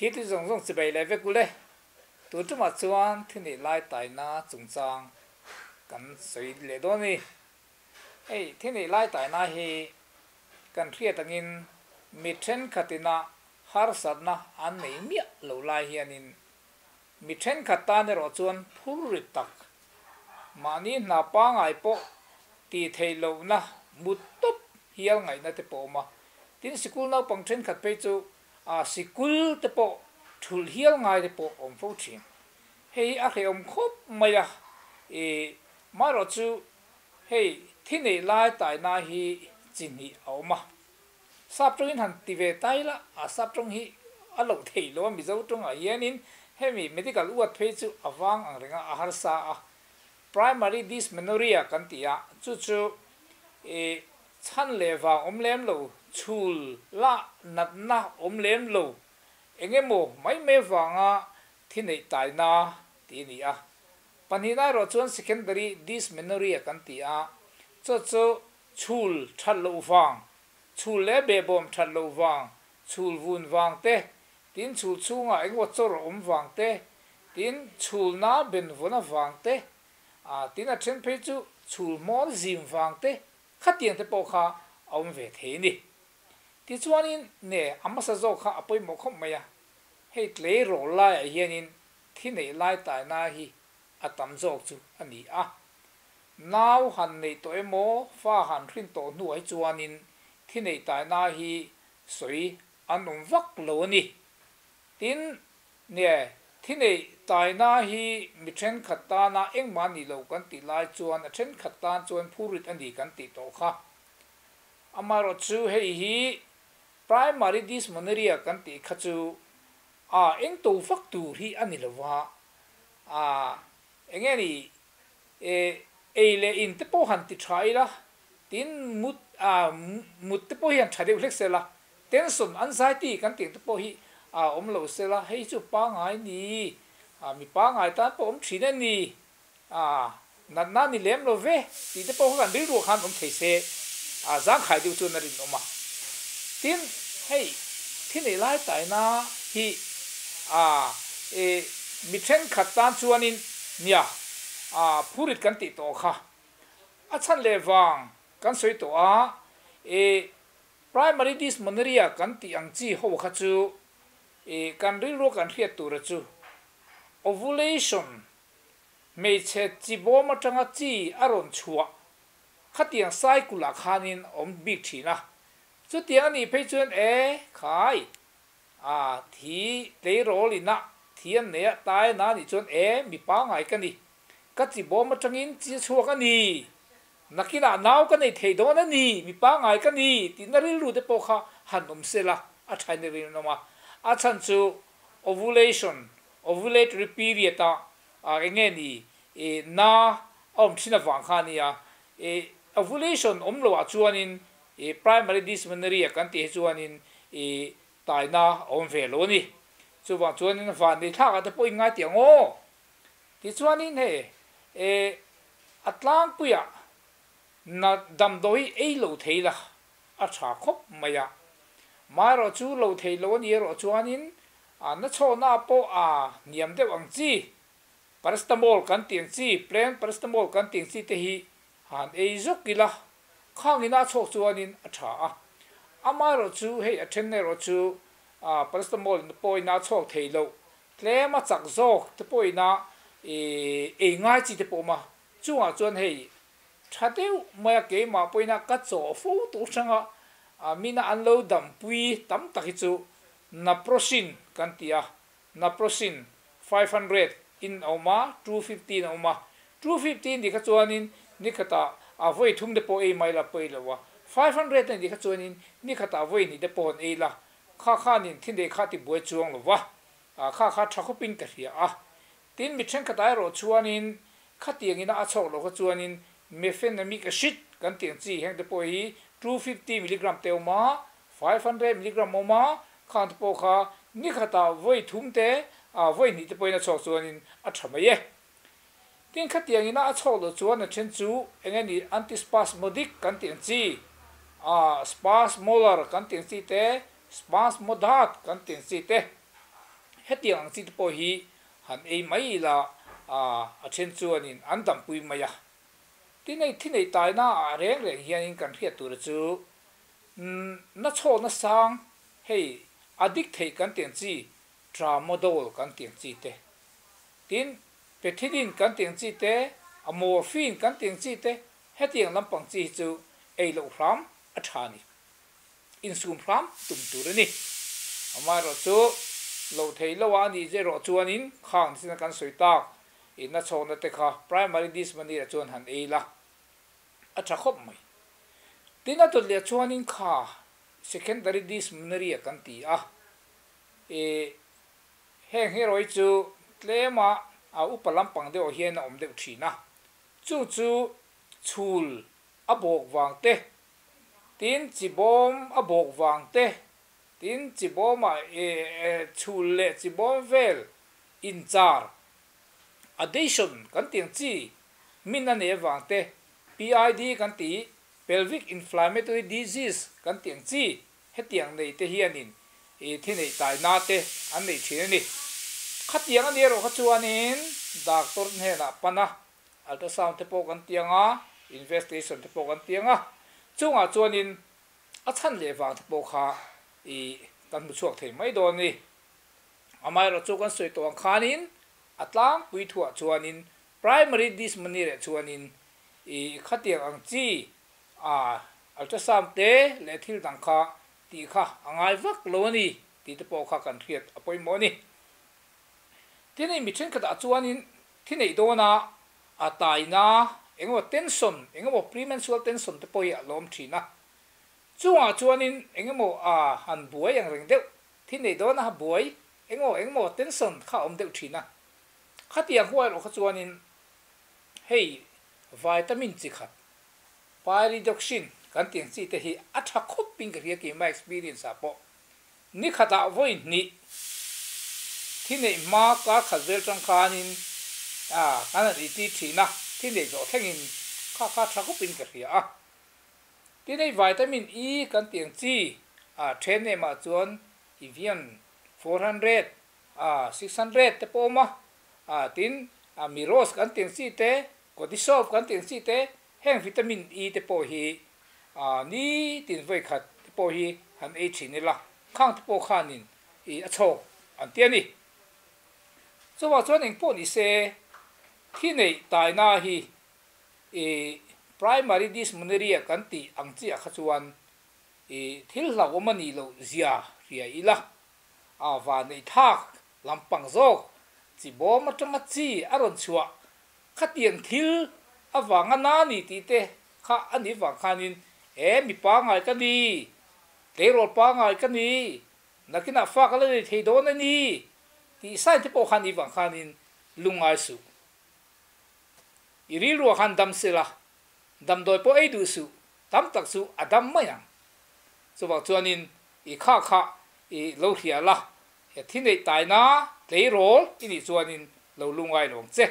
Thil ti zawng zawng chibai leh vek ule. Tun tumah chuan thi neih lai taina chungchang kan sawi leh dawn a ni. Hei thi neih lai taina hi kan hriat angin mi thenkhatina harsatna an nei miah lo lai hianin mi thenkhat tan erawh chuan phur rit tak mahni hna pangai pawh tih theih lohna mut tawp hial ngaihna te pawh a awm a. Tin, sikul naupang thenkhat phei chu A sikul te pawh thulh hial ngai te pawh awm fo thin. Hei hi a hrehawm khawp mai a, i marawh chu hei thi neih lai taina hi chi hnih a awm a. Sap tawngin han ti ve ta ila, a sap tawng hi a loh theih lo a, Mizo tawngah hianin hemi medical uat phei chu a vang ang reng a, a harsa a. Primary dysmenorrhea kan ti a, chu chu i Chhan leh vang awm lem lo, chhul lah natna awm lem lo, eng emaw mai mai vanga thi neih taina tih a ni a. Pahnihna erawh chuan secondary dysmenorrhea kan ti a, chu chu chhul that loh vang, chhul leh behbawm that loh vang, chhul vun vang te, tin chhul chhungah eng emaw chawr awm vang te, tin chhulna benvawn avang te, tin a then phei chu chhul hmawr zim vang te, Khatiang te pawh kha a awm ve thei a ni. Tichuanin ne a hmasa zawk kha a pawimawh khawp mai a, hei tleirawl laiah hianin thi neih lai taina hi a tam zawk chu a ni a. Nau han neih tawh emaw fa han hrin tawh hnuah hi chuanin thi neih taina hi sawi an awm vak lo a ni. Tin, Nie, thi neih taina hi mi thenkhat tana engmah nih loh kan tih lai chuan a thenkhat tan chuan phurit a ni kan tih tawh kha. Amaherawh chu hei hi primary dysmenorrhea kan tih kha chu a eng to vak tur hi a ni lo va, a enge ni e ei leh in te pawh han ti tha ila tin mut a mut te pawh hi han tha deuh hlek sela Tension, anxiety kan tih te pawh hi a awm lo sela, hei chu pangai ni, mi pangai tan pawh awm thin a ni, natna ni lem lo ve tih te pawh kha kan rilruah khan awm thei se, zangkhai deuh chuan a rinawm a. Tin, hei thi neih lai taina hi mi thenkhat tan chuanin nia phurit kan tih tawh kha a chhan leh vang kan sawi tawh a, Primary dysmenorrhea kan tih ang chi ho kha chu i kan rilru kan hriat tura chu ovulation, hmeichhe chi bawm atanga chi a rawn chhuah khatiang cycle ah khanin a awm bik thin a, chutiang a nih phei chuan e khai a thi tleirawl ina thi an nei a tai na nih chuan e mi pangai ka ni, ka chi bawm atangin chi a chhuak a ni. Nakinah nau ka nei thei dawn a ni, mi pangai ka ni tihna rilru te pawh kha han awm se la, a thain a rinawm a. A chhan chu ovulation, ovulatory period ah eng nge ni i na a awm thin avang kha a nia. I ovulation awm loh ah chuanin i primary dysmenorrhea kan tih hi chuanin i taina a awm ve lo a ni. Chuvang chuanin van thlak ah te pawh in ngai tih ang aw. Tichuanin hei e a tlangpuiah na damdawi ei lo thei la a tha khawp mai a, maherawh chu lo thei lo a ni erawh chuanin a na chhawhna pawh a hniam deuh ang chi, paracetamol kan tih ang chi, plain paracetamol kan tih ang chi te hi han ei zawk ila khangin a chhawk chuanin a tha a, amaherawh chu hei a then erawh chu paracetamol pawhin a chhawk thei loh Tlem a chak zawk te pawhin a ei ngai chi te pawh awm a, chungah chuan hei tha deuh mai a keimah pawhin a ka chaw fo tur hranga mina an lo dampui tam tak hi chu Naproxen kan ti a, Naproxen 500 in a awm a, 250 in a awm a, 250 in ti kha chuanin nikhatah a vawi thum te pawh ei mai la pawi lo a, 500 in ti kha chuanin nikhatah vawi hnih te pawh an ei la, Kha khanin thi nei kha ti buai chuang lo va, kha kha tha khawpin ka hria a. Tin, mi thenkhatah erawh chuanin khatiangin a chhawk loh kha chuanin mefenamic acid kan tih ang chi heng te pawh hi 250 milligram te awm a, 500 milligram awm a, khang te pawh kha ni khatah vawi thum te, vawi hnih te pawhin a chhawk chuanin a tha mai e. Tin, khatiangin a chhawk loh chuan a then chu eng nge ni antispasmodic kan tih ang chi, spasmolar kan tih ang chi te, spasmodat kan tih ang chi te. Hetiang ang chi te pawh hi han ei mai ila a then chuanin an dampui mai a. Tin hei thi nei taina ah reng reng hianin kan hriat tura chu na chhawkna sang hei a dik theih kan tih ang chi tramadol kan tih ang chi te, tin pethidine kan tih ang chi te, a morphine kan tih ang chi te hetiang lampang chi hi chu ei loh hram a tha a ni. Insum hram tum tur a ni. Amaherawh chu loh theih loh a nih erawh chuanin khang thil kan sawi tak inna chhawkna te kha primary dysmenorrhea chuan han ei la a tha khawp mai. Tin a dawt leh chuanin kha secondary dysmenorrhea kan ti a, ih heng hi erawh hi chu tlema a upa lampang deuh hian a awm deuh thin a, chung chu chhul a bawk vang te Tin, chi bawm a bawk vang te, tin chi bawmah chhul leh chi bawm vel inchar, adhesion kan tih ang chi min a nei avang te, PID kan tih, pelvic inflammatory disease kan tih ang chi hetiang nei te hianin thi neih taina te an nei thin a ni. Khatiang a ni erawh kha chuanin doctor hnenah pan a Ultrasound te pawh kan ti ang a, investigation te pawh kan ti ang a, chungah chuanin a chhan leh vang te pawh kha i kan hmu chhuak thei mai dawn a ni. Amaherawh chu kan sawi tawh ang khanin a tlangpui thuah chuanin primary dysmenorrhea chuanin i khatiang ang chi a ultrasound te leh thil dang kha tih kha a ngai vak lo a ni tih te pawh kha kan hriat a pawimawh a ni. Tin hei mi thenkhatah chuanin thi neih dawna a taina engemaw tension engemaw premenstrual tension te pawh hi a lawm thin a, chungah chuanin engemaw a han buai ang reng deuh thi neih dawna ha buai engemaw engemaw tension kha a awm deuh thin a, khatiang huai erawh kha chuanin hei vitamin chi khat pyridoxine kan tih ang chi te hi a tha khawp in ka hria keimah experience ah pawh Ni khatah vawi hnih thi neih hma kar khat vel tang khanin kan han iti thin a, thi neih zawh thlengin kha kha tha khawpin ka hria a. Tin hei vitamin E kan tih ang chi then emah chuan Evian 400, 600 te pawh awm a, tin Miros kan tih ang chi te, Codisov kan tih ang chi te, Heng vitamin E te pawh hi nitin vawi khat te pawh hi han ei thin ila, khang te pawh khanin i a chhawk an ti a ni. Chuvang chuan eng pawh ni se, thi neih taina hi i primary dysmenorrhea kan tih ang chiah kha chuan i thil hlauhawm a nih loh zia hria ila, a vanneih thlak lampang zawk chi bawm atanga chi a rawn chhuah Khatiang thil avanga na ni tih te kha a nih vang khanin e mi pangngai ka ni, tleirawl pangngai ka ni, nakinah fa ka la nei thei dawn a ni tih sign te pawh kha nih vang khanin lungngai suh. I rilruah khan dam sela, damdawi pawh ei duh suh, tam tak chu a dam mai ang. Chuvang chuanin i kha kha i lo hria la, he thi neih taina tleirawl i nih chuanin lo lungngai lo ang che.